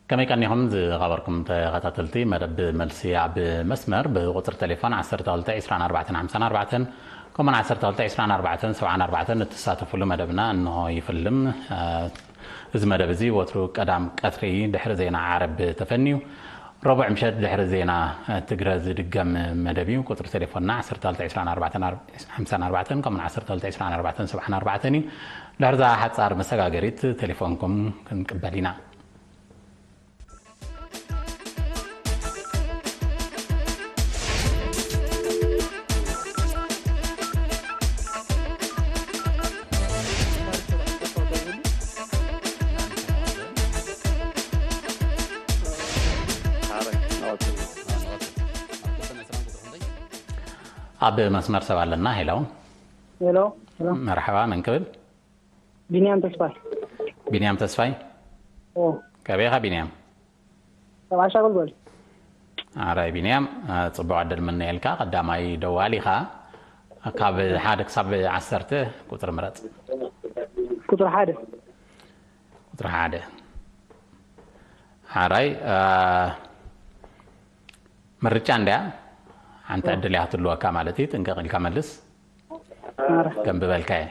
ከመይ ቀኒኹም ዝኸበርኩም ተኸታተልቲ መደብ መልሲ ኣብ መስመር? ብቁጽሪ ቴሌፎን ዓሰርተ ክልተ ዕስራን ኣርባዕተን ሓምሳን ኣርባዕተን ከምኡን ዓሰርተ ክልተ ዕስራን ኣርባዕተን ሰብዓን ኣርባዕተን እትሳተፉሉ መደብና እንሆ ይፍልም። እዚ መደብ እዚ ወትሩ ቀዳም ቀትሪ ድሕሪ ዜና ዓረብ ተፈንዩ፣ ረቡዕ ምሸት ድሕሪ ዜና ትግረ ዝድገም መደብ እዩ። ቁጽሪ ቴሌፎንና ዓሰርተ ክልተ ዕስራን ኣርባዕተን ሓምሳን ኣርባዕተን ከምኡን ዓሰርተ ክልተ ዕስራን ኣርባዕተን ሰብዓን ኣርባዕተን እዩ። ድሕርዛ ሓጻር መሰጋገሪት ቴሌፎንኩም ክንቅበል ኢና። ኣብ መስመር ሰብ ኣለና። ሄሎ። ሄሎ፣ ሰላም። መርሓባ፣ መን ክብል? ቢንያም ተስፋይ። ቢንያም ተስፋይ? ኦ። ካበይ ኢኻ ቢንያም? ካብ ዓሻ ጎልጎል። ኣራይ ቢንያም፣ አ፣ ጽቡቕ ዕድል ምነየልካ። ቀዳማይ ደዋሊ ኢኻ። ካብ ሓደ ክሳብ ዓሰርተ ቁጽሪ ምረጽ። ቁጽሪ ሓደ። ቁጽሪ ሓደ። ኣራይ፣ አ፣ ምርጫ እንድያ። ሓንቲ ኦ። ዕድል እያ ትህልወካ ማለት እዩ። ጥንቅቕ ኢልካ መልስ። ኣረ። ከም ዝበልካየ።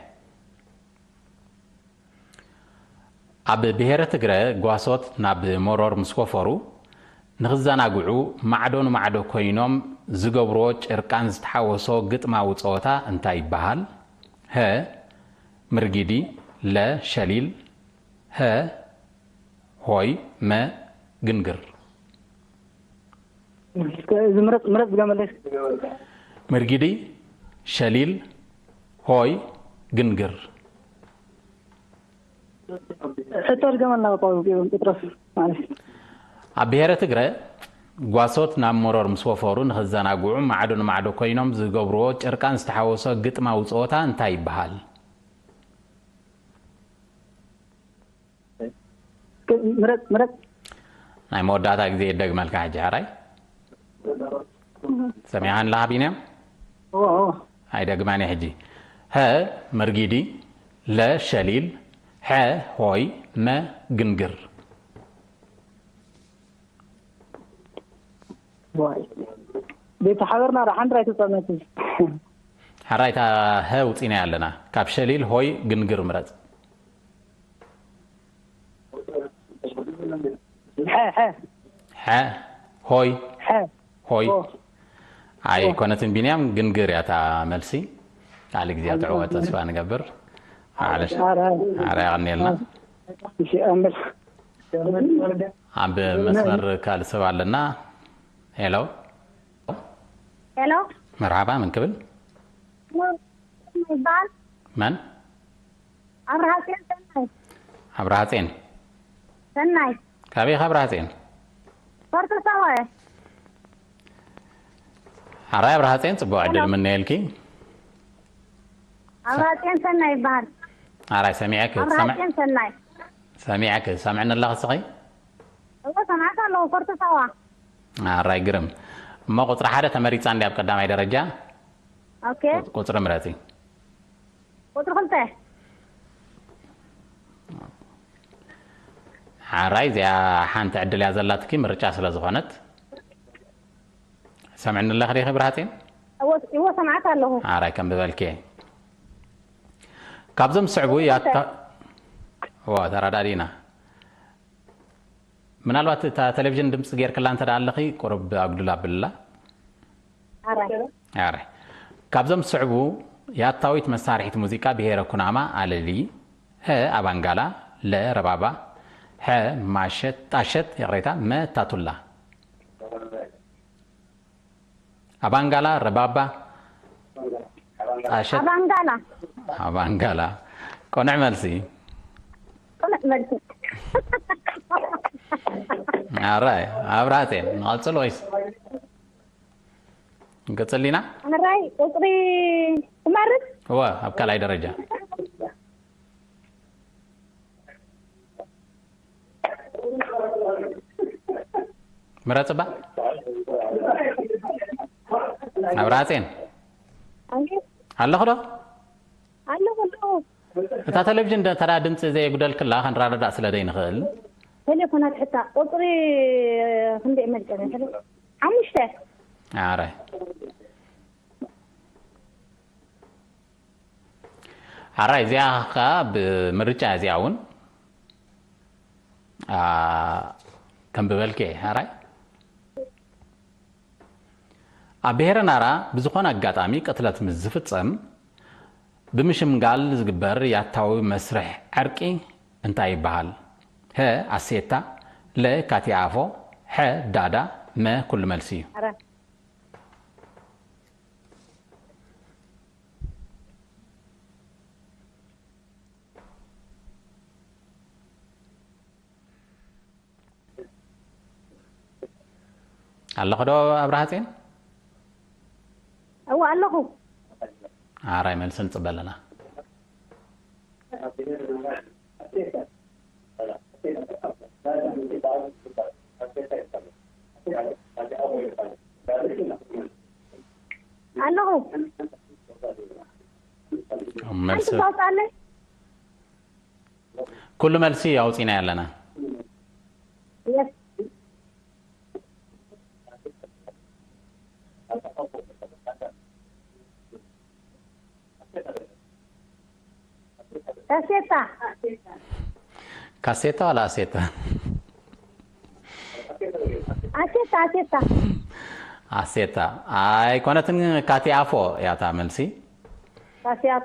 ኣብ ብሄረ ትግረ ጓሶት ናብ መሮር ምስ ወፈሩ ንኽዘናግዑ ማዕዶ ንማዕዶ ኮይኖም ዝገብርዎ ጭርቃን ዝተሓወሶ ግጥማዊ ጸወታ እንታይ ይበሃል? ሀ፣ ምርጊዲ፣ ለ፣ ሸሊል፣ ሀ፣ ሆይ፣ መ፣ ግንግር። እስከ እዚ ምረጽ፣ ምረጽ ዝገመለስ። ምርጊዲ፣ ሸሊል፣ ሆይ፣ ግንግር። ሕቶ ድገመልና፣ ጳውሎስ ጴጥሮስ ማለት። ኣብ ብሄረ ትግረ ጓሶት ናብ መሮር ምስ ወፈሩ ንኽዘናግዑ ማዕዶ ንማዕዶ ኮይኖም ዝገብርዎ ጭርቃን ዝተሓወሶ ግጥማዊ ጸወታ እንታይ ይበሃል? ምረጽ፣ ምረጽ። ናይ መወዳእታ ግዜ ይደግመልካ ሕጂ፣ ሕራይ? ሰሚዕኻኒ ኣለኻ ቢንያም? ኦ፣ ኦ። ኣይደግማን እየ ሕጂ። ሀ፣ መርጊዲ፣ ለ፣ ሸሊል፣ ሐ፣ ሆይ፣ መ፣ ግንግር። ዋይ። ቤት ሓበርና ዶ ሓንቲ ራይ ተጻመቲ? ሕራይ፣ እታ ሀ ውጺናያ ኣለና። ካብ ሸሊል፣ ሆይ፣ ግንግር ምረጽ። ሐ፣ ሐ። ሐ፣ ሆይ። ሐ። ሆይ። ኦ። ኣይ፣ ኦ። ኮነትን ቢንያም፣ ግንግር እያ እታ መልሲ። ካልእ ግዜ ኣብ ትዕወት ተስፋ ንገብር። ማዕለሽ። ኣረ፣ ኣረ። ኣረ፣ የቐንየልና። እሺ፣ ኣንበሳ። ኣብ መስመር ካልእ ሰብ ኣለና። ሄሎ። ሄሎ። መርሓባ፣ መን ክብል? ይበሃል። መን? ኣብርሃ ጽዮን ሰናይ። ኣብርሃ ጽዮን። ሰናይ። ካበይ ኢኻ ኣብርሃ ጽዮን? ፖርቶ ሳዋ። ኣራይ ኣብርሃ ጽዮን፣ ጽቡቕ ዕድል ሄሎ። ምነየልኪ። ኣብርሃ ጽዮን ሰናይ ይበሃል። ኣራይ ሰሚዐኪ፣ ኣብርሃ ሰምዕ-፣ ጽዮን ሰናይ። ሰሚዐኪ፣ ሰምዕኒ ኣለኺ እስኺ? እወ፣ ሰምዓካ ኣለኹ፣ ፖርቶ ሳዋ። ኣራይ ግርም። እሞ ቁጽሪ ሓደ ተመሪጻ እንድያ ኣብ ቀዳማይ ደረጃ። ኦኬ። ቁጽሪ ምረጺ። ቁጽሪ ክልተ። ሓራይ እዚኣ ሓንቲ ዕድል እያ ዘላትኪ ምርጫ ስለ ዝኾነት። ሰምዕኒ ኣለኺ ዲኺ ብርሃጼን? እወ፣ እወ፣ ሰምዓካ ኣለኹ። ሓራይ ከም ዝበልኪ። ካብዞም ዝስዕቡ ያታ-፣ እወ፣ ተረዳዲና። ምናልባት እታ ቴሌቪዥን ድምፂ ጌርክላ እንተ ደኣ ኣለኺ፣ ቁሩብ ኣጉድል ኣብልላ። ኣረ። ኣረ። ካብዞም ዝስዕቡ ያታዊት መሳርሒት ሙዚቃ ብሄረ ኩናማ ኣለሊ፣ ሀ ኣባንጋላ፣ ለ ረባባ፣ ሐ ማሸት፣ ጣሸት፣ ይቕሬታ፣ መ ታቱላ። ኣባንጋላ፣ ረባባ፣ ጣሸት። ኣባንጋላ። ኣባንጋላ። ቅኑዕ መልሲ። ቅኑዕ መልሲ። ኣራይ፣ ኣብራቴ፣ ንቐጽል ወይስ? ንቀጽል ዲና? ኣራይ፣ ቁጽሪ ትመርጽ? እወ፣ ኣብ ካልኣይ ደረጃ። ምረጽ እባ። ኣብራጼን። ኣንጌ? ኣለኹ ዶ? ኣለኹ፣ ኣለኹ። እታ ቴሌቪዥን ደ-፣ ተራ ድምፂ ዘየጉደልክላ ክንረዳዳእ ስለ ዘይንኽእል። ቴሌ-፣ ኮናት ሕታ ቁፅሪ ክንደይ መልቀ መሰለ ሓሙሽተ። ኣረ ኣራይ እዚኣ ከዓ ብምርጫ እዚኣ እውን አ፣ ከንብበልኪ እየ። ኣራይ ኣብ ብሄረ ናራ ብዝኾነ ኣጋጣሚ ቅትለት ምስ ዝፍጸም ብምሽምጋል ዝግበር ያታዊ መስርሕ ዕርቂ እንታይ ይበሃል? ሀ ኣሴታ፣ ለ ካቲኣፎ፣ ሐ ዳዳ፣ መ ኩሉ መልሲ እዩ። ኣረ ኣለኹ ዶ ኣብርሃ ጼን? እዋ ኣለኹ። ኣራይ መልሲ ንጽበ ኣለና። ኣለኹ። መልሲ ሓንቲ ታውጣለይ? ኩሉ መልሲ ኣውፂና ኣለና። የስ። ካሴታ። ካሴታ ዋላ ኣሴታ? ኣሴታ ኣሴታ። ኣሴታ ኣይኮነትን። ካቲኣፎ እያ እታ መልሲ። ካሴታ።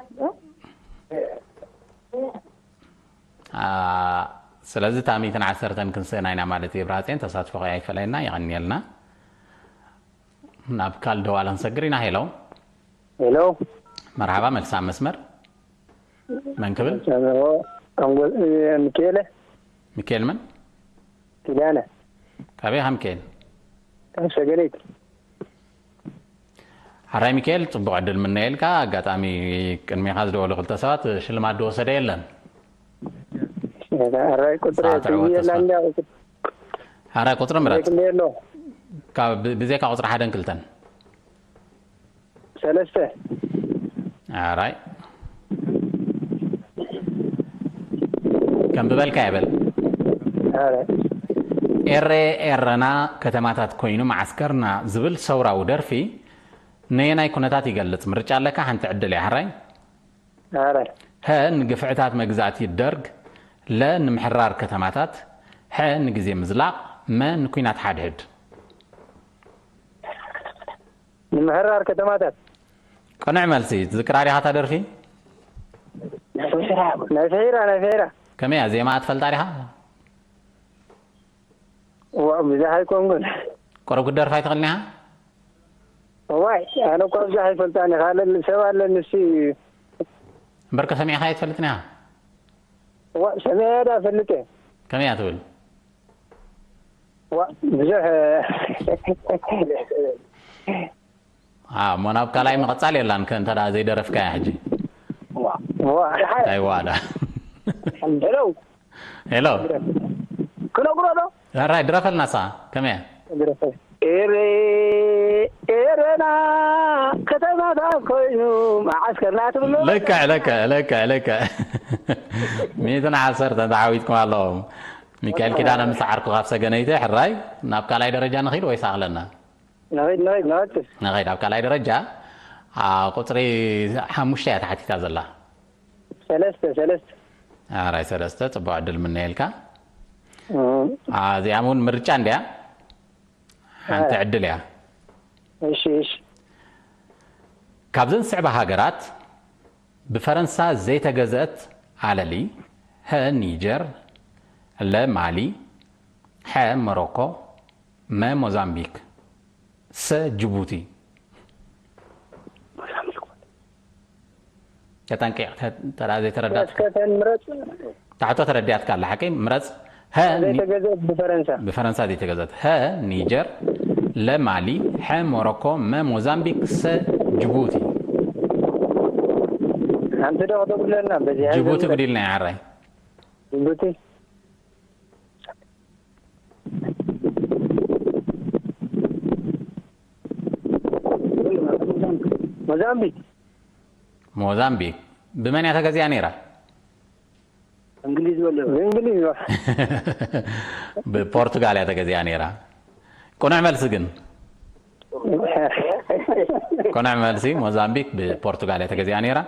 አ፣ ስለዚ እታ ሚእትን ዓሰርተን ክንስእና ኢና ማለት እዩ። ብራጼን ተሳትፎ ከ ኣይፈለየና። የቐንየልና። ናብ ካልእ ደዋለ ክንሰግር ኢና። ሄሎ። ሄሎ። መርሓባ፣ መልሲ ኣብ መስመር። መን ክብል? ሚካኤለ። ሚካኤል መን? ኪዳነ። ካበይ ኢኻ ሚካኤል? ካብ ሰገነይቲ። ሓራይ ሚካኤል፣ ጽቡቕ ዕድል ምነየልካ። ኣጋጣሚ ቅድሜኻ ዝደወሉ ክልተ ሰባት ሽልማት ዝወሰደ የለን። ኣራይ ቁፅሪ ሰዓት ዕወት ትይየላ ተስፋ። እንዳ ሓራይ ቁፅሪ ምረጽ። ክንደይ ኣሎ? ካብ ብ-፣ ብዘይካ ቁፅሪ ሓደን ክልተን። ሰለስተ። ኣራይ ከም ብበልካ ይበል። ኣራይ ኤረ ኤረና ከተማታት ኮይኑ መዓስከርና ዝብል ሰውራዊ ደርፊ ነየናይ ኩነታት ይገልጽ? ምርጫ ኣለካ፣ ሓንቲ ዕድል እያ። ሕራይ ኣራይ ሀ ንግፍዕታት መግዛእቲ ደርግ፣ ለ ንምሕራር ከተማታት፣ ሐ ንግዜ ምዝላቕ፣ መ ንኲናት ሓድሕድ። ንምሕራር ከተማታት። ቅኑዕ መልሲ። ትዝክራ ዲኻ እታ ደርፊ? ናይ ፍሒራ ናይ ፍሒራ። ከመይ እያ? ዜማ ትፈልጣ ዲኻ? ዋ ብዙሕ ኣይኮንኩን። ቁሩብ ክትደርፋ ኣይትኽእልን ኢኻ? ዋይ ኣነ እኳ ብዙሕ ኣይፈልጣን እየ። ካልእ ሰብ ኣለኒ እሱ እምበርከ ሰሚዕኻ ኣይትፈልጥን ኢኻ? ዋ ሰሚዐ ዳ ፈልጥ እየ። ከመይ እያ ትብል? ዋ ብዙሕ አ፣ እሞ ናብ ካልኣይ ምቕጻል የላን ከ እንተ ደኣ ዘይደረፍካያ ሕጂ? ዋ እንታይ ዋዳ? ሄሎ ሄሎ። ክነግሮ ዶ? ሕራይ ድረፈልና ንሳ። ከመይ እያ? ኤረ ኤረና ከተማታት ኮይኑ መዓስከርና ትብሎ። ልክዕ፣ ልክዕ፣ ልክዕ፣ ልክዕ። ሚእትን ዓሰርተን ተዓዊትኩም ኣለኹም። ሚካኤል ኪዳነ ምስ ዓርኩ ካብ ሰገነይቲ። ሕራይ ናብ ካልኣይ ደረጃ ንኺድ ወይስ ኣኽለና? ንኺድ ንኺድ ንቐጽል። ንኺድ ኣብ ካልኣይ ደረጃ። አ፣ ቁፅሪ ሓሙሽተ እያ ተሓቲታ ዘላ። ሰለስተ ሰለስተ። ኣራይ ሰለስተ፣ ጽቡቕ ዕድል ምነየልካ። እም፣ አ፣ እዚኣ እውን ምርጫ እንድያ፣ ሓንቲ ዕድል እያ። እሺ እሺ። ካብዘን ዝስዕባ ሃገራት ብፈረንሳ ዘይተገዝአት ኣለሊ፣ ሀ ኒጀር፣ ለ ማሊ፣ ሐ ሞሮኮ፣ መ ሞዛምቢክ፣ ሰ ጅቡቲ። ተጠንቂቕ፣ ተ-፣ ተራ ዘይተረዳት እስከ ተን ምረጽ። ታሕቶ ተረዲኣትካ ኣላ ሓቀይ ምረጽ። ሀ ኒ-፣ ዘይተገዘት ብፈረንሳ። ብፈረንሳ ዘይተገዘት። ሀ ኒጀር፣ ለ ማሊ፣ ሐ ሞሮኮ፣ መ ሞዛምቢክ፣ ሰ ጅቡቲ። ሓንቲ ዶ ከተጉድለና በዚ ጅቡቲ ጉዲልና እያ ዓራይ። ጅቡቲ። ሞዛምቢክ። ሞዛምቢክ ብመን እያ ተገዚኣ ነይራ? እንግሊዝ ብእንግሊዝ። ብፖርቱጋል እያ ተገዚኣ ነይራ። ቅኑዕ መልሲ ግን ቅኑዕ መልሲ፣ ሞዛምቢክ ብፖርቱጋል እያ ተገዚኣ ነይራ።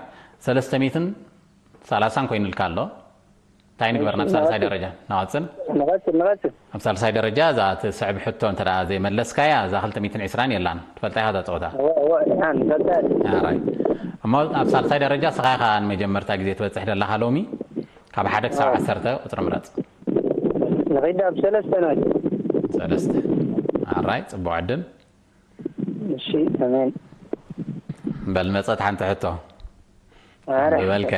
ሰለስተ ሚእትን ሰላሳን ኮይኑልካ ኣሎ። እንታይ ንግበር ናብ ሳልሳይ ደረጃ ንቐፅል? ንቐፅል ንቐፅል። ኣብ ሳልሳይ ደረጃ እዛ ትስዕብ ሕቶ እንተ ደኣ ዘይመለስካያ እዛ ክልተ ሚእትን ዕስራን የላን። ትፈልጣ ኢኻ እዛ ፀወታ። እወ እወ እሓን ፈልጣ። ኣራይ። እሞ ኣብ ሳልሳይ ደረጃ ስኻ ኢኻ ንመጀመርታ ግዜ ትበፅሕ ዘለኻ ሎሚ። ካብ ሓደ ክሳብ ዓሰርተ ቁፅሪ ምረፅ። ንኺድ ኣብ ሰለስተ ናት። ሰለስተ። ኣራይ፣ ፅቡቕ ዕድል። እሺ ኣሜን። በል መፀት ሓንቲ ሕቶ ኣረ ይበልከ።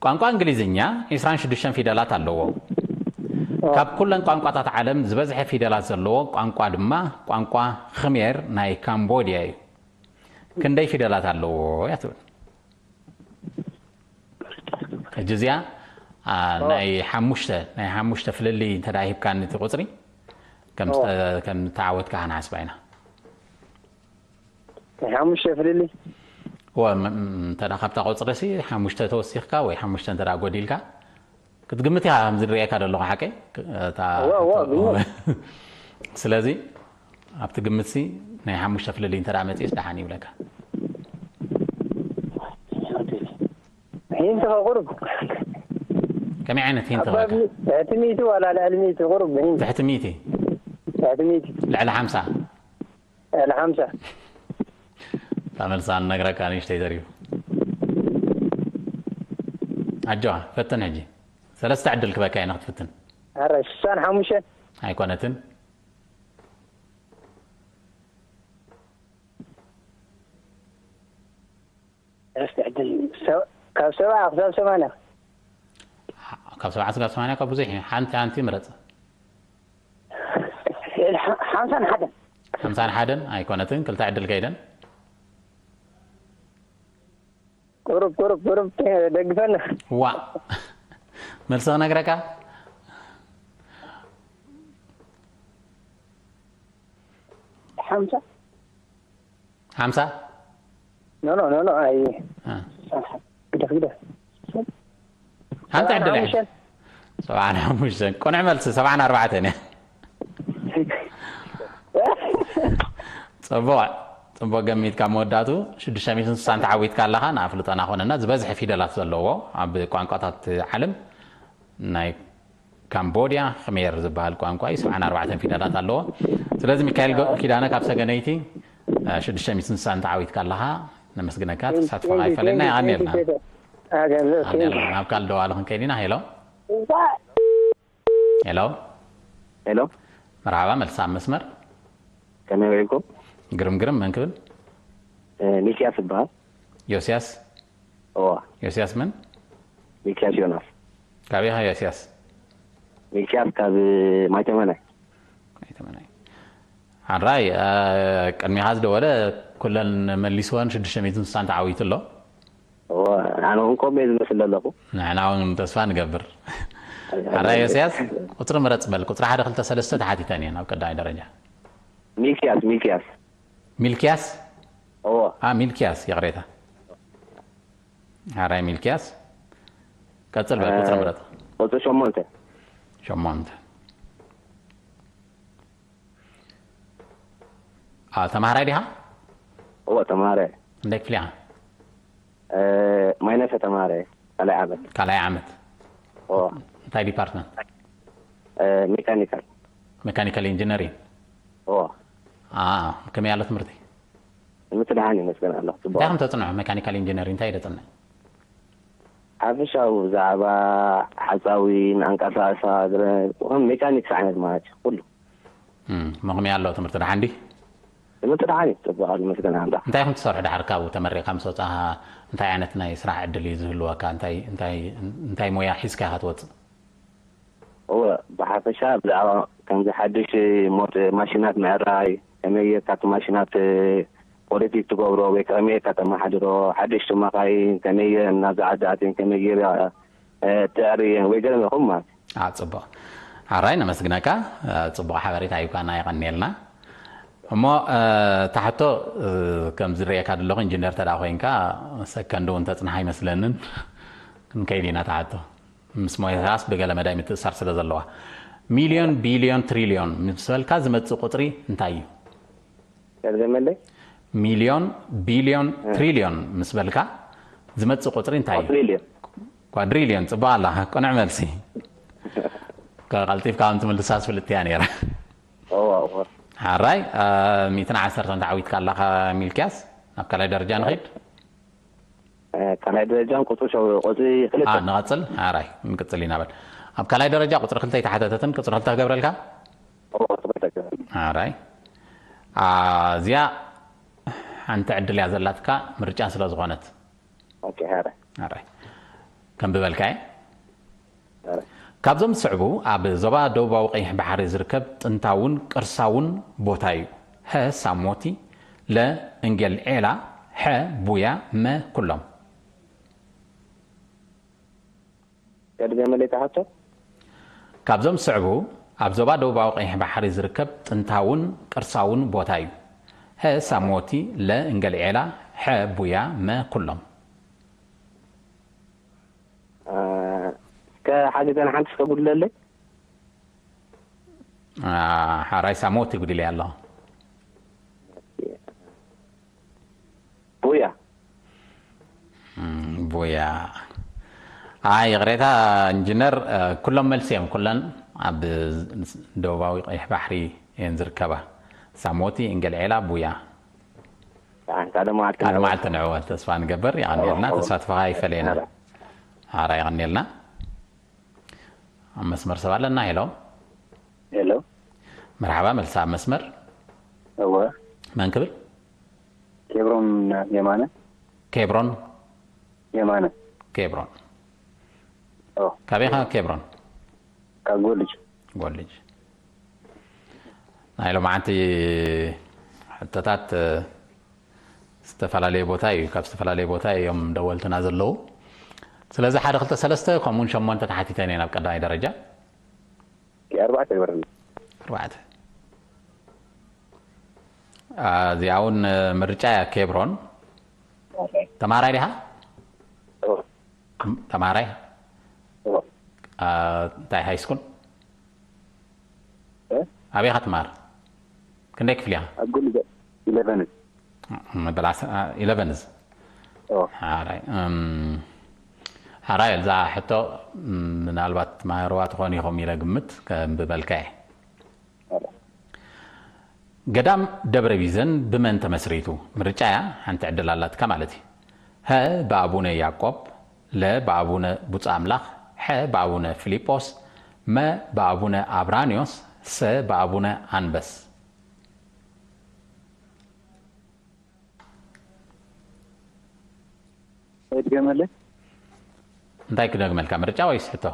ቋንቋ እንግሊዝኛ ዕስራን ሽዱሽተን ፊደላት ኣለዎ። ካብ ኩለን ቋንቋታት ዓለም ዝበዝሐ ፊደላት ዘለዎ ቋንቋ ድማ ቋንቋ ኽሜር ናይ ካምቦድያ እዩ። ክንደይ ፊደላት ኣለዎ እያ ትብል። ሕጂ እዚኣ ኣ፣ ናይ ሓሙሽተ ናይ ሓሙሽተ ፍልልይ እንተ ደኣ ሂብካኒ እቲ ቁፅሪ ከም ዝተ- ከም ተዓወትካ ክንሓስባ ኢና። ናይ ሓሙሽተ ፍልልይ ወ ም- ም- እንተ ደኣ ካብታ ቁፅሪ ሲ ሓሙሽተ ተወሲኽካ ወይ ሓሙሽተ እንተ ደኣ ጎዲልካ ክትግምት ኢኻ። ከምዚ ዝርእየካ ዘለኹ ሓቀይ እታ እወ፣ እወ፣ ሕቶ- ግምት። ስለዚ ኣብቲ ግምት ሲ ናይ ሓሙሽተ ፍልልይ እንተ ደኣ መፂኡስ ደሓን ይብለካ። ሂንት ቁሩብ ከመይ ዓይነት ሂንት ኣባ ኸካ? ትሕቲ ሚእቲ ዋላ ልዕሊ ሚእቲ ቁሩብ ሂንት ትሕቲ ሚእቲ ትሕቲ ሚእቲ ልዕሊ ሓምሳ ልዕሊ ሓምሳ እታ መልሳ ንነግረካ ንእሽተይ ተሪፉ። ኣጆኻ ፈትን ሕጂ ሰለስተ ዕድል ክበካ ኢና ክትፍትን። ኣረ ሽሳን ሓሙሽተን ኣይኮነትን። እስቲ ዕድል ሰብ- ካብ ሰብዓ ክሳብ ሰማንያ ካብ ሰብዓ ስጋብ ሰማንያ ካብ ብዙሕ እዩ። ሓንቲ ሓንቲ ምረፅ። ሓምሳን ሓደን ሓምሳን ሓደን ኣይኮነትን። ክልተ ዕድል ከይደን ቁሩብ ቁሩብ ቁሩብ ደግፈና ዋ መልሲ ክነግረካ ሓምሳ ሓምሳ ኖ ኖ ኖ ኖ ኣይ እ። ግደፍ ግደፍ ሓንቲ ዕድል እያ። ሰብዓን ሓሙሽተን ቅኑዕ መልሲ ሰብዓን ኣርባዕተን እያ። ፅቡቕ ፅቡቕ ገሚትካ። መወዳእቱ ሽዱሽተ ሚእትን ስሳን ተዓዊትካ ኣለኻ። ንኣፍልጦና ኮነና ዝበዝሐ ፊደላት ዘለዎ ኣብ ቋንቋታት ዓለም ናይ ካምቦድያ ኽሜር ዝበሃል ቋንቋ እዩ። ሰብዓን ኣርባዕተን ፊደላት ኣለዎ። ስለዚ ሚካኤል ገ- ኪዳነ ካብ ሰገነይቲ ሽዱሽተ ሚእትን ስሳን ተዓዊትካ ኣለኻ። ነመስግነካ። ተሳትፎኻ ይፈለና። የቐንየልና። የቐንየልና። ናብ ካልእ ደዋሊ ክንከይድ ኢና። ሄሎ ሄሎ ሄሎ መርሓባ፣ መልሲ ኣብ መስመር። ከመይ ውዒልኩም? ግርም ግርም። መን ክብል? ሚኪያስ ይበሃል። ዮስያስ። እዋ ዮስያስ መን? ሚኪያስ ዮናስ። ካበይ ኢኻ ዮስያስ? ሚኪያስ ካብ ማይተመናይ። ኣይተመናይ። ሓራይ እ፣ ቅድሚኻ ዝደወለ ኩለን መሊስወን ሽዱሽተ ሚእትን ስሳን ተዓዊቱ ኣሎ። እዋ ኣነ እውን ከምኡ እየ ዝመስል ዘለኹ። ንሕና እውን ተስፋ ንገብር። ሓራይ ዮስያስ ቁፅሪ ምረፅ በል። ቁፅሪ ሓደ ክልተ ሰለስተ ተሓቲተን እየን ኣብ ቀዳማይ ደረጃ። ሚኪያስ ሚኪያስ ሚልክያስ። እዎ አ ሚልክያስ፣ ይቕሬታ። ሓራይ ሚልክያስ። ቀፅል በል። ቁፅሪ ምረፅ። ቁፅሪ ሸሞንተ ሸሞንተ። አ ተማሃራይ ዲኻ? እዎ ተማሃረ እንታይ ክፍሊ ኢኻ? ማይነሰ ተማሃረ ካልኣይ ዓመት ካልኣይ ዓመት። እዎ እንታይ ዲፓርትመንት? ሜካኒካል ሜካኒካል ኢንጂነሪንግ። እዎ አ ከመይ ኣሎ ትምህርቲ? ትምህርቲ ደሓን ይመስገን ኣሎ እንታይ ፅቡቅ ከም ተፅንሑ? ሜካኒካል ኢንጂነሪንግ እንታይ ደፅንሕ? ሓፈሻዊ ብዛዕባ ሓፃዊ ንኣንቀሳቀሳ ከም ሜካኒክስ ዓይነት ማለት እዩ ኩሉ እም፣ እሞ ከመይ ኣሎ ትምህርቲ ደሓን ድዩ? ትምህርቲ ደሓን እዩ ፅቡቅ ኣሎ ይመስገን ኣምላኽ እንታይ ኢኹም ትሰርሑ ድሓር ካብኡ ተመሪቕካ ምስ ወፃኻ? እንታይ ዓይነት ናይ ስራሕ ዕድል እዩ ዝህልወካ? እንታይ እንታይ እንታይ ሞያ ሒዝካ ኢኻ ትወፅእ? እወ ብሓፈሻ ብዛዕባ ከምዚ ሓድሽ ሞት ማሽናት ምዕራይ ከመይ ጌርካ እቲ ማሽናት ፖለቲክ ትገብሮ ወይ ከመይ ጌርካ ተመሓድሮ ሓደሽቲ መኻይን ከመይ ጌረን ናብዚ ዓዲ ኣትየን ከመይ ጌረ ትዕርየን ወይ ገለ ኢኹም ማለት እዩ አ ፅቡቕ ሓራይ ነመስግነካ። ፅቡቕ ሓበሬታ ሂብካና የቐንየልና። እሞ ታሕቶ ከም ዝርእየካ ዘለኹ ኢንጂነር ተዳ ኮይንካ ሰከንድ እውን ተፅንሓ ኣይመስለንን። ክንከይድ ኢና። ተሓቶ ምስ ሞያታስ ብገለ መዳይ ምትእሳር ስለ ዘለዋ። ሚልዮን፣ ቢልዮን፣ ትሪልዮን ምስ በልካ ዝመጽእ ቁጽሪ እንታይ እዩ? ደርዘመለይ ሚልዮን፣ ቢልዮን፣ ትሪልዮን ምስ በልካ ዝመጽእ ቁጽሪ እንታይ እዩ? ትሪልዮን ኳድሪልዮን። ጽቡቕ ኣላ። ቅኑዕ መልሲ። ቀልጢፍካ ከም ትምልሳስ ፍልጥቲ እያ ነይራ። እዋ እዋ ሓራይ ሚእትን ዓሰርተን ተዓዊትካ ኣለኻ ሚልክያስ። ናብ ካልኣይ ደረጃ ንኸይድ። ካልኣይ ደረጃን ቁፅሪ ሸው ቁፅሪ ክልተ አ ንቐጽል። ሓራይ ንቅጽል ኢና በል። ኣብ ካልኣይ ደረጃ ቁጽሪ ክልተ ኣይተሓተተትን። ቁጽሪ ክልተ ክገብረልካ። እዋ፣ ቁፅሪ ክልተ። ሓራይ አ እዚኣ ሓንቲ ዕድል እያ ዘላትካ ምርጫ ስለ ዝኾነት። ኦኬ፣ ሓራይ ሓራይ ከንብበልካ እየ። ሓራይ ካብዞም ዝስዕቡ ኣብ ዞባ ደቡባዊ ቀይሕ ባሕሪ ዝርከብ ጥንታውን ቅርሳውን ቦታ እዩ። ሀ ሳሞቲ፣ ለ እንጌል ዔላ፣ ሐ ቡያ፣ መ ኩሎም። ከድገመለይ ተሓቶ ካብዞም ዝስዕቡ ኣብ ዞባ ደቡባዊ ቀይሕ ባሕሪ ዝርከብ ጥንታውን ቅርሳውን ቦታ እዩ። ሀ ሳሞቲ፣ ለ እንጌል ዔላ፣ ሐ ቡያ፣ መ ኩሎም። እስከ ሓገዘና ሓንቲ እስከ ጉድለለይ ሓራይ ሳሞቲ ጉዲለ ኣሎ። ቡያ ቡያ። ኣይ ይቕሬታ ኢንጂነር፣ ኩሎም መልሲ እዮም። ኩለን ኣብ ደቡባዊ ቀይሕ ባሕሪ እየን ዝርከባ። ሳሞቲ፣ እንጌል ዔላ፣ ቡያ። ካልእ መዓልቲ ካልእ መዓልቲ ንዕወት ተስፋ ንገብር። የቐንየልና። ተሳትፎኻ ይፈለየና። ሓራይ የቐንየልና። ኣብ መስመር ሰብ ኣለና። ሄሎ። ሄሎ። መርሓባ፣ መልሳ ኣብ መስመር። እወ። መን ክብል? ኬብሮን የማነ። ኬብሮን የማነ። ኬብሮን። ኦ። ካበይ ኢኻ ኬብሮን? ካብ ጎልጅ። ጎልጅ። ናይ ሎማዓንቲ ሕቶታት ዝተፈላለየ ቦታ እዩ፣ ካብ ዝተፈላለየ ቦታ እዮም ደወልትና ዘለዉ። ስለዚ ሓደ ክልተ ሰለስተ ከምኡውን ሸሞንተ ተሓቲተን እየን ኣብ ቀዳማይ ደረጃ። ኣርባዕተ ይበርኒ። ኣርባዕተ። እዚኣ እውን ምርጫ እያ። ኬብሮን ተማራይ ዲኻ? ተማራይ እንታይ ሃይ ስኩል? ኣበይ ኢኻ ትማር? ክንደይ ክፍሊ ኢኻ? ኣብ ጎኒ ኢለቨን። መበል ኢለቨንዝ። ሓራይ እዛ ሕቶ ምናልባት ማህርዋ ትኾን ኢኹም ኢለ ግምት ከንብበልካ እየ። ገዳም ደብረ ቢዘን ብመን ተመስሪቱ? ምርጫ እያ፣ ሓንቲ ዕድል ኣላትካ ማለት እዩ። ሀ ብኣቡነ ያዕቆብ፣ ለ ብኣቡነ ብፁዕ ኣምላኽ፣ ሐ ብኣቡነ ፊሊጶስ፣ መ ብኣቡነ ኣብራንዮስ፣ ሰ ብኣቡነ ኣንበስ። ድገመለይ። እንታይ ክደግመልካ? ምርጫ ወይስ ሕቶ?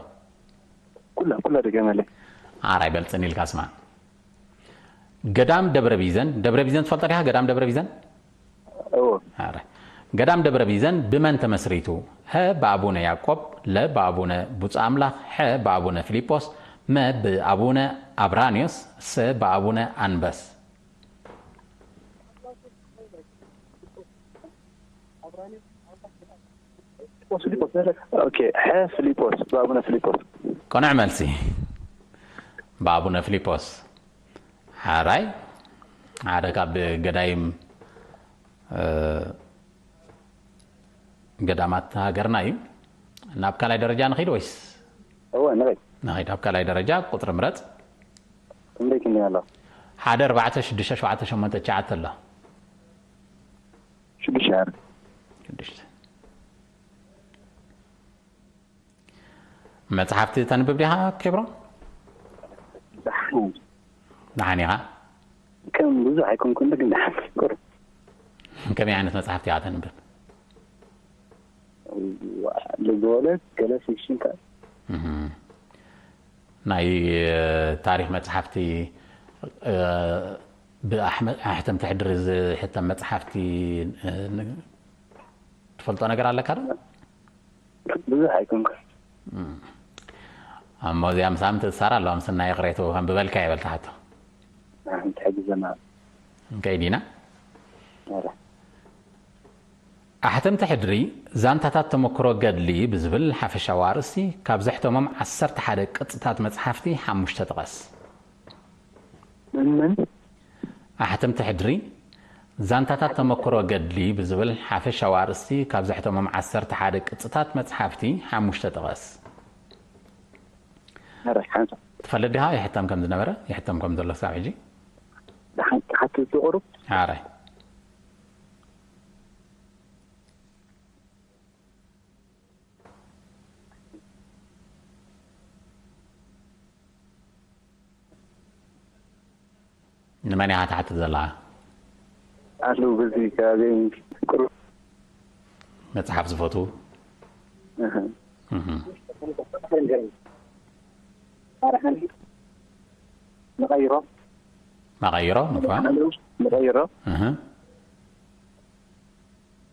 ኩላ ኩላ ድገመለይ። ኣራይ በልጽን ኢልካ ስማ። ገዳም ደብረ ቢዘን። ደብረ ቢዘን ትፈልጦ ዲኻ? ገዳም ደብረ ቢዘን። እዎ። ኣራይ ገዳም ደብረ ቢዘን ብመን ተመስሪቱ? ሀ ብኣቡነ ያዕቆብ፣ ለ ብኣቡነ ብፁዕ ኣምላኽ፣ ሐ ብኣቡነ ፊሊጶስ፣ መ ብኣቡነ ኣብራንዮስ፣ ሰ ብኣቡነ ኣንበስ። ኦኬ፣ ሐ ፊሊጶስ፣ ብኣቡነ ፊሊጶስ። ቅኑዕ መልሲ፣ ብኣቡነ ፊሊጶስ። ሓራይ ሓደ ካብ ገዳይም ገዳማት ሃገርና እዩ። ናብ ካልኣይ ደረጃ ንኸይድ ወይስ? እወ፣ ንኸይድ። ንኸይድ። ኣብ ካልኣይ ደረጃ ቁፅሪ ምረፅ። ክንደይ ክንደይ ኣሎ? ሓደ ኣርባዕተ ሽዱሽተ ሸውዓተ ሸሞንተ ትሽዓተ ኣሎ። ሽዱሽተ። ሽዱሽተ። መጽሓፍቲ ተንብብ ዲኻ ኬብሮን? ደሓን ኢኻ? ከም ብዙሕ ኣይኮንኩን ግን ደሓን። ከመይ ዓይነት መጽሓፍቲ ኢኻ ተንብብ? ልብወለድ፣ ገለ ፊክሽን ከ? ናይ ታሪኽ መጽሓፍቲ ብኣሕተምቲ ሕድሪ ዝሕተም መጽሓፍቲ ትፈልጦ ነገር ኣለካ ዶ? ብዙሕ ኣይኮንኩን። እሞ እዚኣ ምሳም ትእሳር ኣለዋ ምስናይ ቅሬቱ ከም ብበልካ ይበል ተሓቶ። ሓንቲ ሕጂ ዘና እንከይ ዲና ኣሕተምቲ ሕድሪ ዛንታታት ተመክሮ ገድሊ ብዝብል ሓፈሻዊ ኣርእስቲ ካብ ዘሕተሞም ዓሰርተ ሓደ ቅጽታት መጽሓፍቲ ሓሙሽተ ጥቀስ። ምን ምን? ኣሕተምቲ ሕድሪ ዛንታታት ተመክሮ ገድሊ ብዝብል ሓፈሻዊ ኣርእስቲ ካብ ዘሕተሞም ዓሰርተ ሓደ ቅጽታት መጽሓፍቲ ሓሙሽተ ጥቀስ። ኧረ ሓንሳ ትፈልጥ ዲኻ ይሕተም ከም ዝነበረ ይሕተም ከም ዘሎ ክሳብ ሕጂ? ሓንቲ ሓንቲ ዝቆሩ ኣረ ንመን ኢኻ ትሓትት ዘለኻ? ኣለዉ በዚ ከባቢ ቁሩብ መጽሓፍ ዝፈትዉ? እህ። እህ። መቐይሮ መቐይሮ ምኳን? መቐይሮ እህ።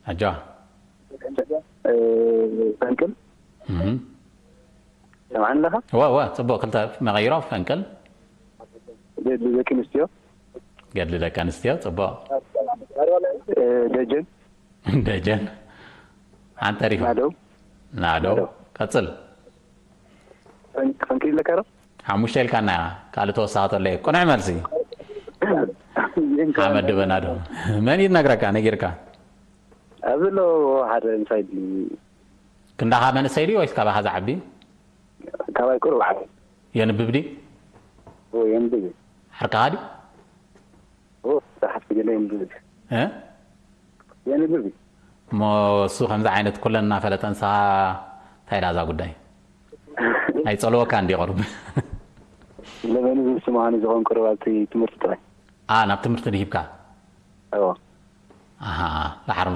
ኣጆ እ፣ ፈንቅል እህ። ሰማዕኒ ኣለኻ? ወ ወ ጽቡቕ ክልተ መቐይሮ ፈንቅል ደ- ደቂ ኣንስትዮ ገድሊ ደቂ ኣንስትዮ ጽቡቕ እ፣ ደጀን ደጀን ኣንተሪፋ ናደው ናዶ ናዶ። ቀጽል ፈን- ፈንቅል ይለካ ዶ? ሓሙሽተ ኢልካና ኢኻ ካልእ ተወሳኺ ተሎ ቅኑዕ መልሲ ሓመድ ድበ ናዶ መን እዩ ነግረካ ነጊርካ ኣብዚ ኣሎ ሓደ ምሳይ ድዩ? ክንዳኻ መንእሰይ ድዩ ወይስ ካባኻ ዝዓቢ ካባይ ቁሩብ ዓቢ የንብብ ድዩ ወይ የንብብ ሓርካኻ ድዩ ኦ፣ ዝሓፍቲ ገለ የንብብ እ? የንብብ እሞ እሱ ከምዚ ዓይነት ኩለን እናፈለጠ ንስኻ እንታይ ዳዛ ጉዳይ ኣይጸልወካ እንዲ ቁሩብ ለበኒ ዝስማኒ ዝኾን ቁሩብ ኣብቲ ትምህርቲ ጥራይ ኣ ናብ ትምህርቲ ድሂብካ እዎ ኣሃ ዳሕር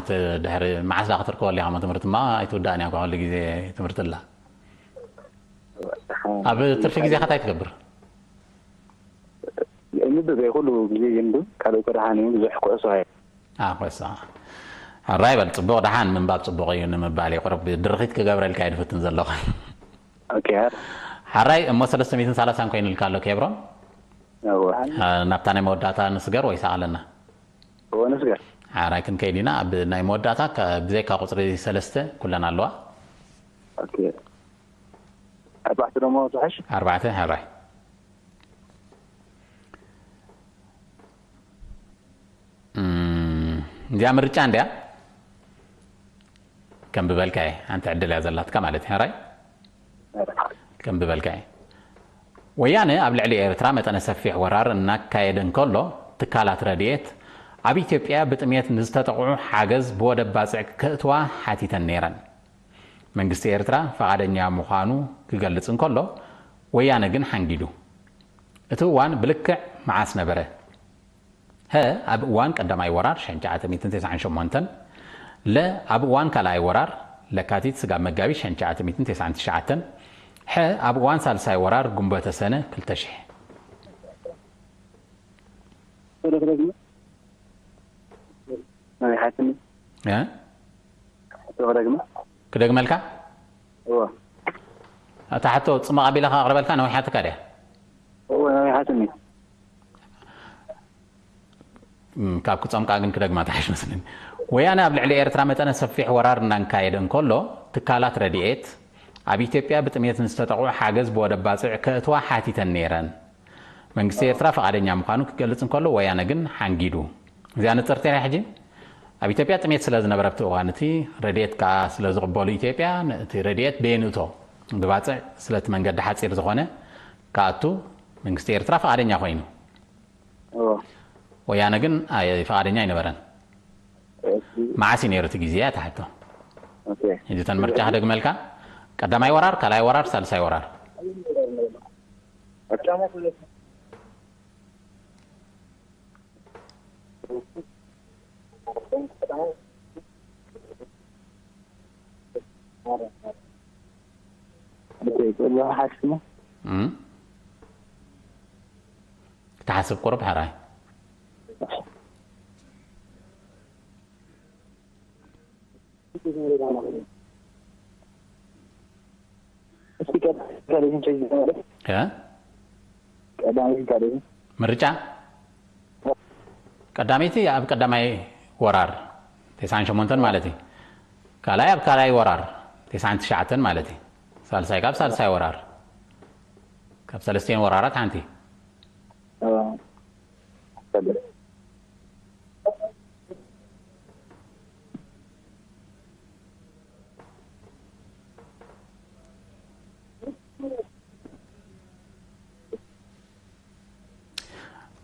ድሕሪ መዓስ ዳ ክትርከበሉ ኢኻ ትምህርቲ ማ ኣይትውዳእን እያ ኩሉ ግዜ ትምህርቲ ኣላ ኣብ ትርፊ ግዜኻ እንታይ ትገብር የንብብ እየ ኩሉ ግዜ የንብብ ካልእ እኮ ደሓን እዩ ብዙሕ ኩዕሶ ሃየ ኣኾሳ ሕራይ በል ጽቡቕ ደሓን ምንባብ ጽቡቕ እዩ ንምባል እዩ ቁሩብ ድርኺት ክገብረልካ እየ ድፍትን ዘለኹ ኦኬ ሓራይ እሞ ሰለስተ ሚእትን ሰላሳን ኮይኑልካ ኣሎ ኬብሮን እዎ ናብታ ናይ መወዳእታ ንስገር ወይ ሰኣለና እዎ ንስገር ሓራይ ክንከይድ ኢና ኣብ ናይ መወዳእታ ከ- ብዘይካ ቁፅሪ ሰለስተ ኩለን ኣለዋ ኦኬ ኣርባዕተ ደሞ ትሕሽ ኣርባዕተ ሓራይ እም፣ እዚኣ ምርጫ እንድያ ከም ብበልካ እየ ሓንቲ ዕድል እያ ዘላትካ ማለት እዩ ሕራይ ከም ብበልካ እየ ወያነ ኣብ ልዕሊ ኤርትራ መጠነ ሰፊሕ ወራር እናካየደ እንከሎ ትካላት ረድኤት ኣብ ኢትዮጵያ ብጥሜት ንዝተጠቕዑ ሓገዝ ብወደብ ባፅዕ ከእትዋ ሓቲተን ነይረን መንግስቲ ኤርትራ ፈቓደኛ ምዃኑ ክገልጽ እንከሎ ወያነ ግን ሓንጊዱ እቲ እዋን ብልክዕ መዓስ ነበረ ሀ ኣብ እዋን ቀዳማይ ወራር ሸንቻዓተ ሚእትን ተስዓን ሸሞንተን ለ ኣብ እዋን ካልኣይ ወራር ለካቲት ስጋብ መጋቢት ሸንቻዓተ ሚእትን ተስዓን ትሽዓተን ሐ ኣብ እዋን ሳልሳይ ወራር ጉንበተ ሰነ ክልተ ሽሕ ናይ ሓትኒ እ? ተወደግመ ክደግመልካ እዎ እታ ሕቶ ጽማቕ ኣቢላ ከቕርበልካ ነዊሓትካ ድያ እዎ ናይ ሓትኒ እም፣ ካብ ክጸምቃ ግን ክደግማ ትሓሽ መስለኒ ወያነ ኣብ ልዕሊ ኤርትራ መጠነ ሰፊሕ ወራር እናንካየደ እንከሎ ትካላት ረድኤት ኣብ ኢትዮጵያ ብጥሜት ንዝተጠቕዑ ሓገዝ ብወደብ ባጽዕ ከእትዋ ሓቲተን ነይረን መንግስቲ ኤርትራ ፈቓደኛ ምዃኑ ክገልጽ እንከሎ ወያነ ግን ሓንጊዱ እዚኣ ንጽርቲ ኢያ ሕጂ ኣብ ኢትዮጵያ ጥሜት ስለ ዝነበረ ኣብቲ እዋን እቲ ረድኤት ከኣ ስለ ዝቕበሉ ኢትዮጵያ እቲ ረድኤት በየንእቶ ብባጽዕ ስለቲ መንገዲ ሓጺር ዝኾነ ክኣቱ መንግስቲ ኤርትራ ፈቓደኛ ኮይኑ እዎ ወያነ ግን ኣይ- ፈቓደኛ ኣይነበረን መዓስ እዩ ነይሩ እቲ ግዜ እያ ትሓቶ ኦኬ ሕጂ ተን ምርጫ ክደግመልካ ቀዳማይ ወራር ካልኣይ ወራር ሳልሳይ ወራር ሓስሞ እም? ክትሓስብ ቁሩብ ሕራይ እ? ምርጫ ቀዳመይቲ ኣብ ቀዳማይ ወራር ተስዓን ሸሞንተን ማለት እዩ ካልኣይ ኣብ ካልኣይ ወራር፣ ተስዓን ትሽዓተን ማለት እዩ። ሳልሳይ ካብ ሳልሳይ ወራር፣ ካብ ሰለስቲኤን ወራራት ሓንቲ።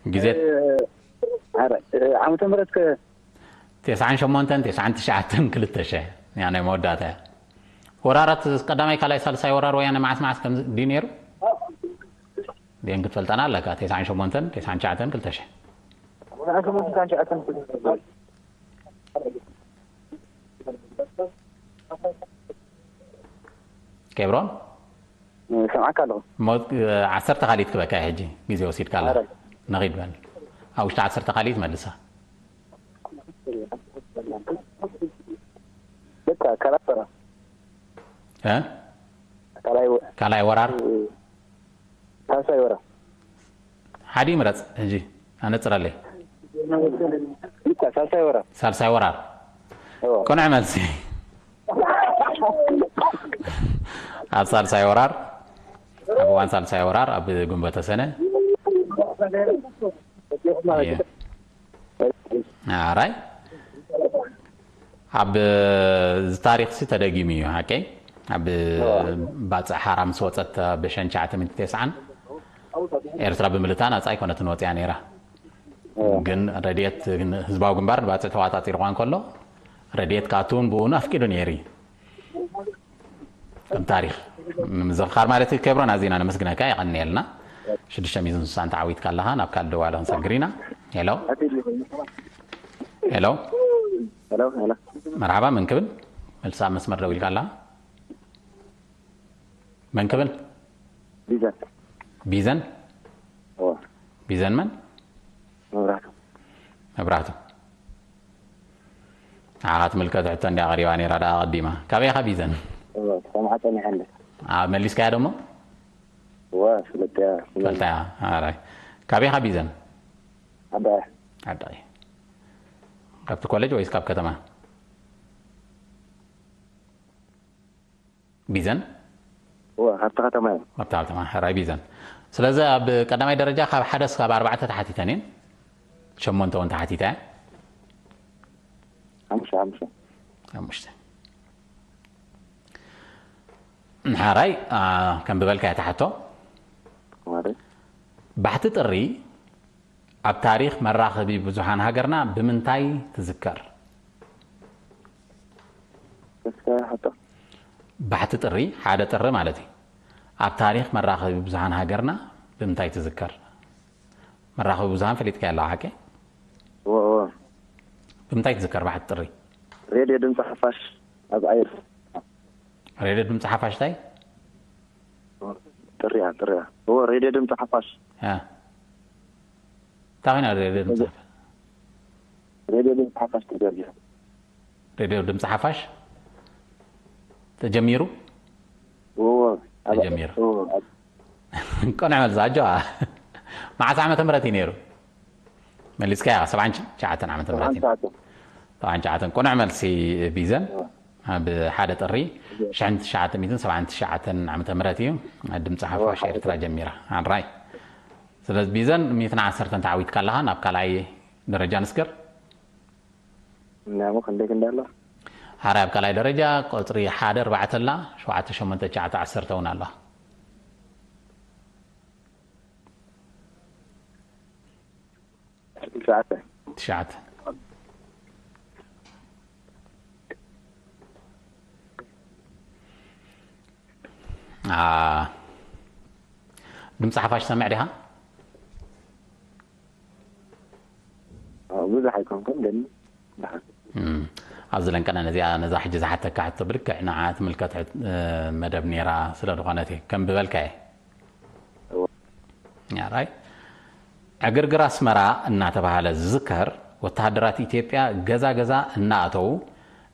ግዜ ዓመተ ምህረት ከ? ተስዓን ሸሞንተን፣ ተስዓን ትሽዓተን፣ ክልተ ሽሕ እያ ናይ መወዳእታ እያ። ወራራት ቀዳማይ፣ ካልኣይ፣ ሳልሳይ ወራር ወያነ መዓስ መዓስ ከም ድዩ ነይሩ? ደን ክትፈልጠና ኣለካ። ተስዓን ሸሞንተን፣ ተስዓን ትሽዓተን፣ ክልተ ሽሕ። ኬብሮን፣ ሰምዓካ ኣለኹ። ሞ ዓሰርተ ካልኢት ክበካ ሕጂ ግዜ ወሲድካ ኣላ። ኣረ። ነኺድ በል። ኣብ ውሽጢ ዓሰርተ ካልኢት መልሳ። በቃ ካልኣይ ወራር። እ? ካልኣይ ወ- ካልኣይ ወራር። ሳልሳይ ወራር። ሓዲ ምረጽ ሕጂ፣ ኣነጽረለይ። በቃ ሳልሳይ ወራር። ሳልሳይ ወራር። እዎ። ቅኑዕ መልሲ። ኣብ ሳልሳይ ወራር፣ ኣብ እዋን ሳልሳይ ወራር ኣብ ግንቦተ ሰነ። እዩ። ኣራይ ኣብ እዚ ታሪኽሲ ተደጊሙ እዩ ሓቀይ። ኣብ ባጽዕ ሓራ ምስ ወጸት ብሸንቻ ትምንቲ ተስዓን ኤርትራ ብምልታ ናጻ ኣይኮነትን ወጽያ ነይራ። ግን ረድኤት፣ ግን ህዝባዊ ግንባር ንባጽዕ ተዋጻጺርዋ እንከሎ ረድኤት ካቱን ብኡን ኣፍቂዱ ነይሩ እዩ። ከም ታሪኽ ንምዝኽኻር ማለት እዩ። ኬብሮን ኣዚና ነመስግነካ፣ የቐንየልና። ሽዱሽተ ሚእትን ስሳን ተዓዊትካ ኣለኻ። ናብ ካልእ ደዋለ ክንሰግር ኢና። ሄሎ። ሄሎ። ሄሎ፣ ሄሎ። መርሓባ፣ መን ክብል? መልሳ ኣብ መስመር ደው ኢልካ ኣለኻ። መን ክብል? ቢዘን። ቢዘን? እዎ። ቢዘን መን? መብራህቱ። መብራህቱ። ንዓኻ ትምልከት ሕቶ እንድያ ቀሪባ ነይራ ደኣ ኣቐዲማ። ካበይ ኢኻ ቢዘን? እዎ፣ ሰምዓ ጸኒሐ እንደ። ኣብ መሊስካያ ደሞ? እዎ፣ ፍልጥያ። ፈልጣያ። ኣራይ። ካበይ ኢኻ ቢዘን? ዓዳይ። ዓዳይ። ካብቲ ኮሌጅ ወይስ ካብ ከተማ? ቢዘን? እወ፣ ካብቲ ከተማ እየ። ካብቲ ከተማ፣ ሕራይ ቢዘን። ስለዚ ኣብ ቀዳማይ ደረጃ ካብ ሓደ እስካብ ኣርባዕተ ተሓቲተን እየን። ሸሞንተ እውን ተሓቲተ እየ። ሓሙሽተ፣ ሓሙሽተ። ሓሙሽተ። ሕራይ፣ አ፣ ከም ብበልካ እያ ተሓቶ። ማለት? ባሕቲ ጥሪ ኣብ ታሪኽ መራኸቢ ብዙሃን ሃገርና ብምንታይ ትዝከር? እስከ ሕቶ። ባሕቲ ጥሪ፣ ሓደ ጥሪ ማለት እዩ። ኣብ ታሪኽ መራኸቢ ብዙሃን ሃገርና ብምንታይ ትዝከር? መራኸቢ ብዙሃን ፈሊጥካዮ ኣለኻ ሓቂ? እወ፣ እወ። ብምንታይ ትዝከር ባሕቲ ጥሪ? ሬድዮ ድምፂ ሓፋሽ ኣብ ኣየር። ሬድዮ ድምፂ ሓፋሽ እንታይ? ጥሪያ፣ ጥሪያ። እወ፣ ሬድዮ ድምፂ ሓፋሽ። ያ። እንታይ ኮይና ሬድዮ ድምፂ ሓፋሽ? ሬድዮ ድምፂ ሓፋሽ ተጀሚሩ። ሬድዮ ድምፂ ሓፋሽ ተጀሚሩ? እወ፣ ኣብ-፣ ተጀሚሩ። እወ፣ ኣብ-፣ ቅኑዕ መልሲ፣ ኣጆኻ። መዓስ ዓመተ ምህረት እዩ ነይሩ? መሊስካያ፣ ሰብዓን ትሽዓተን ዓመተ ምህረት እዩ። ሰብዓን ትሽዓተን። ሰብዓን ትሽዓተን። ቅኑዕ መልሲ ቢዘን። እወ። ኣብ ሓደ ጥሪ እወ። ሽሕን ትሽዓተ ሚእትን ሰብዓን ትሽዓተን ዓመተ ምህረት እዩ። ድምፂ ሓፋሽ እወ። ኤርትራ ጀሚራ። ኣንራይ። ስለዚ ቢዘን ሚእትን ዓሰርተን ተዓዊትካ ኣለኻ፣ ናብ ካልኣይ ደረጃ ንስገር። ናሞ ክንደይ ክንደይ ኣሎ? ሓራይ ኣብ ካልኣይ ደረጃ ቁጽሪ ሓደ ኣርባዕተ ኣላ፣ ሸውዓተ ሸሞንተ ትሽዓተ ዓሰርተ እውን ኣላ። ትሽዓተ። ትሽዓተ። አ፣ ድምፂ ሓፋሽ ትሰምዕ ዲኻ? ኣዎ፣ ብዙሕ ኣይኮንኩን፣ ግን ደሓን። እም፣ ኣብዚ ለንቀነ ነዚኣ፣ ነዛ ሕጂ ዝሓተካ ሕቶ ብልክዕ ንዓ ትምልከት ሕት-፣ እ፣ መደብ ነይራ ስለ ዝኾነት እየ። ከም ዝበልካየ። እዎ። ያራይ። ዕግርግር ኣስመራ እናተባህለ ዝዝከር፣ ወተሃደራት ኢትዮጵያ ገዛ ገዛ እናኣተዉ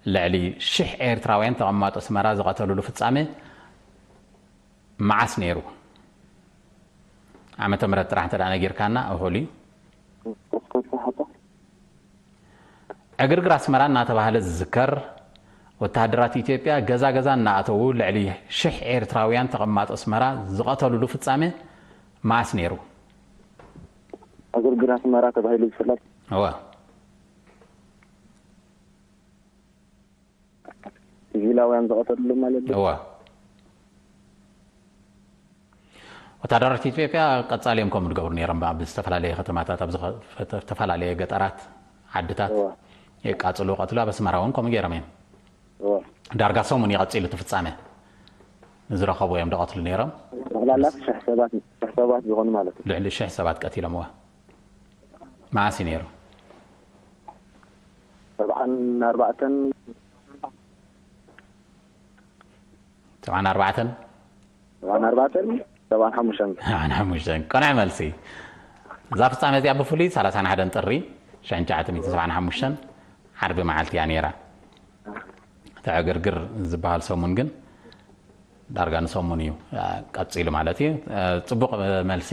ልዕሊ ሽሕ ኤርትራውያን ተቐማጦ ኣስመራ ዝቐተሉሉ ፍጻሜ መዓስ ነይሩ? ዓመተ ምህረት ጥራሕ እንተ ደኣ ነጊርካና እኹል እዩ። እስከ ተሓታ። ዕግርግር ኣስመራ እናተባህለ ዝዝከር፣ ወተሃደራት ኢትዮጵያ ገዛ ገዛ እናኣተዉ ልዕሊ ሽሕ ኤርትራውያን ተቐማጦ ኣስመራ ዝቐተሉሉ ፍጻመ መዓስ ነይሩ? ዕግርግር ኣስመራ ተባሂሉ ዝፍለጥ። እወ። ሲቪላውያን ዝቐተሉሉ ማለት ድዩ? እወ። ወተሃደራት ኢትዮጵያ ቀጻሊ እዮም ከምኡ ዝገብሩ ነይሮም። ኣብ ዝተፈላለየ ከተማታት፣ ኣብ ዝኸ-፣ ዝተፈላለየ ገጠራት፣ ዓድታት እወ። የቃጽሉ፣ ቀትሉ። ኣብ ኣስመራ እውን ከምኡ ገይሮም እዮም። እወ። ዳርጋ ሰሙን እዩ ቀጺሉ እቲ ፍጻመ። ንዝረኸቡ እዮም ዝቐትሉ ነይሮም። ጠቕላላ ሽሕ ሰባት፣ ሽሕ ሰባት ዝኾኑ ማለት እዩ። ልዕሊ ሽሕ ሰባት ቀቲሎም። እወ። መዓስ እዩ ነይሩ? ሰብዓን ኣርባዕተን ሰብዓን ኣርባዕተን ሰብዓን ኣርባዕተን ሰብዓን ሓሙሽተን ሰብዓን ሓሙሽተን። ቅኑዕ መልሲ። እዛ ፍጻመ እዚኣ ብፍሉይ ሰላሳን ሓደን ጥሪ ሽሕን ትሽዓተ ሚእትን ሰብዓን ሓሙሽተን ዓርቢ መዓልቲ እያ ነይራ። እቲ ዕግርግር ዝበሃል ሰሙን ግን ዳርጋ ንሰሙን እዩ፣ እ፣ ቀጺሉ ማለት እዩ። እ፣ ጽቡቕ፣ እ፣ መልሲ።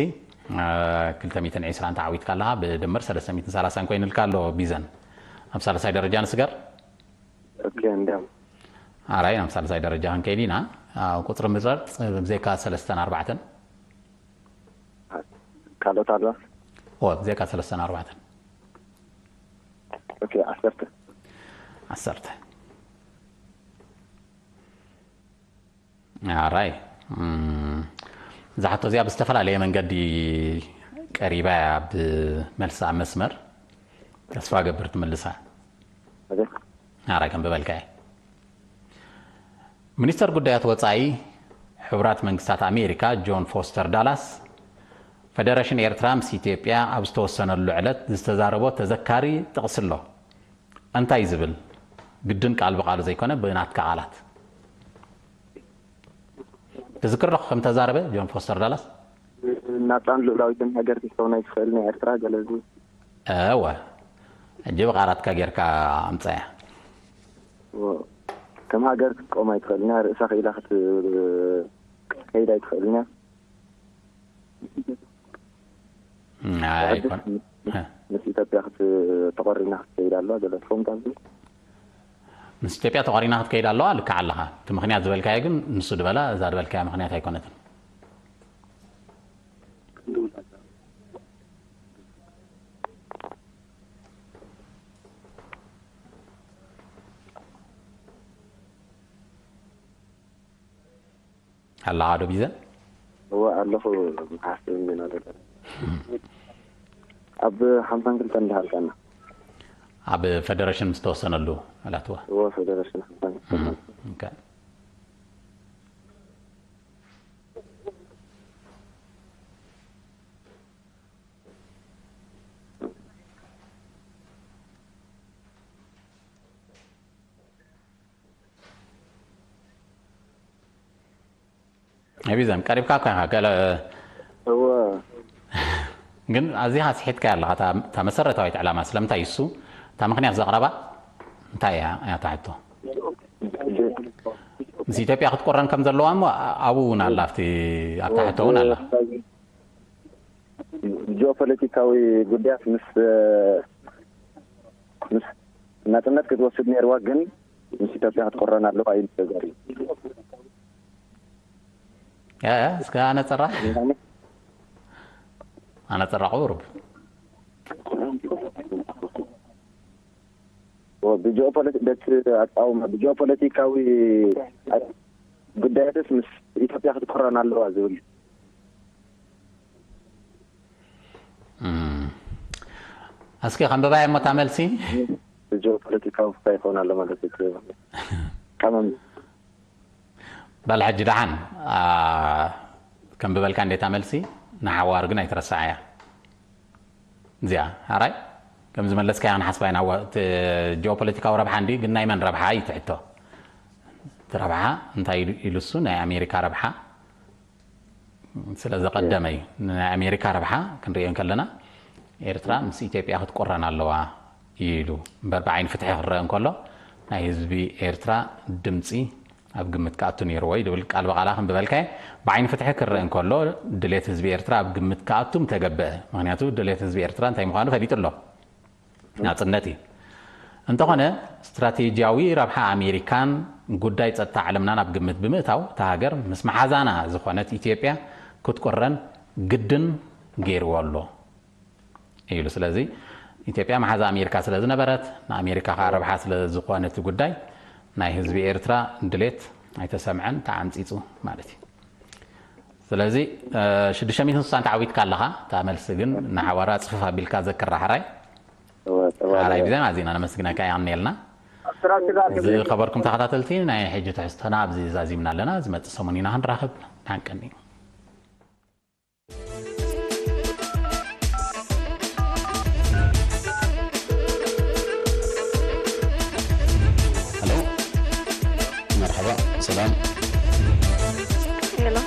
እ፣ ክልተ ሚእትን ዕስራን ተዓዊትካ ኣለኻ፣ ብድምር ሰለስተ ሚእትን ሰላሳን ኮይኑልካ ኣሎ ቢዘን። ኣብ ሳልሳይ ደረጃ ንስገር። ኦኬ፣ እንዲያም ኣራይ፣ ናብ ሳልሳይ ደረጃ ክንከይድ ኢና። ኣብ ቁጽሪ ምጸር ብዘይካ ሰለስተን ኣርባዕተን። ካልኦት ኣለዋ። ኦ፣ ብዘይካ ሰለስተን ኣርባዕተን። ኦኬ፣ ዓሰርተ። ዓሰርተ። ኣራይ። እም፣ እዛ ሕቶ እዚኣ ብዝተፈላለየ መንገዲ ቀሪባ እያ፣ ብመልሲ ኣብ መስመር። ተስፋ ገብር ትምልሳ። ኦኬ። ኣራይ፣ ከም ዝበልካ እየ። ሚኒስተር ጉዳያት ወጻኢ ሕቡራት መንግስታት ኣሜሪካ ጆን ፎስተር ዳላስ፣ ፈደረሽን ኤርትራ ምስ ኢትዮጵያ ኣብ ዝተወሰነሉ ዕለት ዝተዛረቦ ተዘካሪ ጥቕሲ ኣሎ። እንታይ ዝብል? ግድን ቃል ብቓሉ ዘይኮነ፣ ብናትካ ቃላት። ትዝክር ዶ ከም ተዛረበ ጆን ፎስተር ዳላስ? ናጻን ልኡላዊትን ሃገር ክትከውን ኣይትኽእልን እያ ኤርትራ፣ ገለ ዝብል። እወ። ሕጂ ብቓላትካ ጌርካ ኣምጻያ። እወ። ከም ሃገር ክትቆም ኣይትኽእልን እያ፣ ርእሳ ክኢላ ክት-፣ ክትከይድ ኣይትኽእልን እያ። እም፣ ኣይኮን-፣ እ። ምስ ኢትዮጵያ ክት-፣ ተቖሪና ክትከይድ ኣለዋ፣ ገለ ትኸውን ካብዚ። ምስ ኢትዮጵያ ተቖሪና ክትከይድ ኣለዋ፣ ልክዕ ኣለኻ። እቲ ምኽንያት ዝበልካዮ ግን ንሱ ዝበላ፣ እዛ ዝበልካያ ምኽንያት ኣይኮነትን። ኣለኻ ዶ ቢዘን? እወ ኣለኹ፣ ክሓስብ እንዲና ዘለና። ኣብ ሓምሳን ክልተን እንዳሃልካና። ኣብ ፈደረሽን ምስ ተወሰነሉ ኣላትዋ። እወ፣ ፈደረሽን ሓምሳን ክልተን። ኦኬ። ቢዘን ቀሪብካ እኮ ኢኻ፣ ገለ እወ። ግን ኣዚኻ ስሒትካ ኣለኻ። እታ፣ እታ መሰረታዊት ዕላማ ስለምንታይ እሱ፣ እታ ምኽንያት ዘቕረባ እንታይ እያ፣ እያ እታ ሕቶ? ምስ ኢትዮጵያ ክትቆረን ከም ዘለዋ እሞ ኣብኡ እውን ኣላ፣ ኣብቲ፣ ኣብታ ሕቶ እውን ኣላ። ጂኦፖለቲካዊ ጉዳያት ምስ፣ ምስ ናጽነት ክትወስድ ነይርዋ፣ ግን ምስ ኢትዮጵያ ክትቆረን ኣለዋ ኢሉ ተዛሪቡ። ያ፣ ያ፣ እስከ ኣነጽራ። ኣነጽራ ቁሩብ። ብጂኦፖለቲ-፣ በቲ ኣቃውማ ብጂኦፖለቲካዊ ጉዳያትስ ምስ ኢትዮጵያ ክትቆረን ኣለዋ ዝብል። እም። እስኪ ከንብባያ እሞ እታ መልሲ። ብጂኦፖለቲካዊ እንታይ ይኸውን ኣሎ ማለት እዩ? ከመም በል ሕጂ ደሓን፣ ኣ፣ ከንብበልካ እንዴታ መልሲ፣ ንሓዋር ግን ኣይትረስዓያ። እዚኣ፣ ኣራይ፣ ከም ዝመለስካያ ክንሓስባ ኢና። ዋ-፣ እቲ ጂኦፖለቲካዊ ረብሓ እንዲ፣ ግን ናይ መን ረብሓ እዩ ትሕቶ? እቲ ረብሓ እንታይ ኢሉ፣ ኢሉ እሱ? ናይ ኣሜሪካ ረብሓ ስለ ዘቐደመ እዩ። ናይ ኣሜሪካ ረብሓ ክንሪኦ እንከለና፣ ኤርትራ ምስ ኢትዮጵያ ክትቆረን ኣለዋ ኢሉ። እምበር ብዓይኒ ፍትሒ ክረአ እንከሎ፣ ናይ ህዝቢ ኤርትራ ድምጺ ኣብ ግምት ክኣቱ ነይርዎ እዩ ዝብል ቃል ብቓላ ክንብበልካ እየ። ብዓይኒ ፍትሒ ክረአ እንከሎ፣ ድሌት ህዝቢ ኤርትራ ኣብ ግምት ክኣቱ ምተገበአ። ምኽንያቱ ድሌት ህዝቢ ኤርትራ እንታይ ምዃኑ ፈሊጡ ኣሎ። ናጽነት እዩ። እንተኾነ፣ ስትራቴጂያዊ ረብሓ ኣሜሪካን ጉዳይ ጸጥታ ዓለምና ናብ ግምት ብምእታው፣ እታ ሃገር ምስ መሓዛና ዝኾነት ኢትዮጵያ ክትቁረን ግድን ገይርዎ ኣሎ ኢሉ። ስለዚ ኢትዮጵያ መሓዛ ኣሜሪካ ስለ ዝነበረት፣ ንኣሜሪካ ከዓ ረብሓ ስለ ዝኾነ እቲ ጉዳይ፣ ናይ ህዝቢ ኤርትራ ድሌት ኣይተሰምዐን፣ ተዓምጺጹ ማለት እዩ። ስለዚ ሽዱሽተ ሚእትን ስሳን ተዓዊትካ ኣለኻ። እታ መልሲ ግን ንሓዋራ ጽፍፍ ኣቢልካ ዘክራ። ሕራይ። ሕራይ ብዘይ ማዚና ነመስግነካ፣ የቐንየልና። ዝኸበርኩም ተኸታተልቲ፣ ናይ ሕጂ ትሕዝቶና ኣብዚ ዛዚምና ኣለና። ዝመጽእ ሰሙን ኢና ክንራኸብ። ደሓን ቀኒ። ሄሎ፣ መርሓባ፣ ሰላም። ሄሎ፣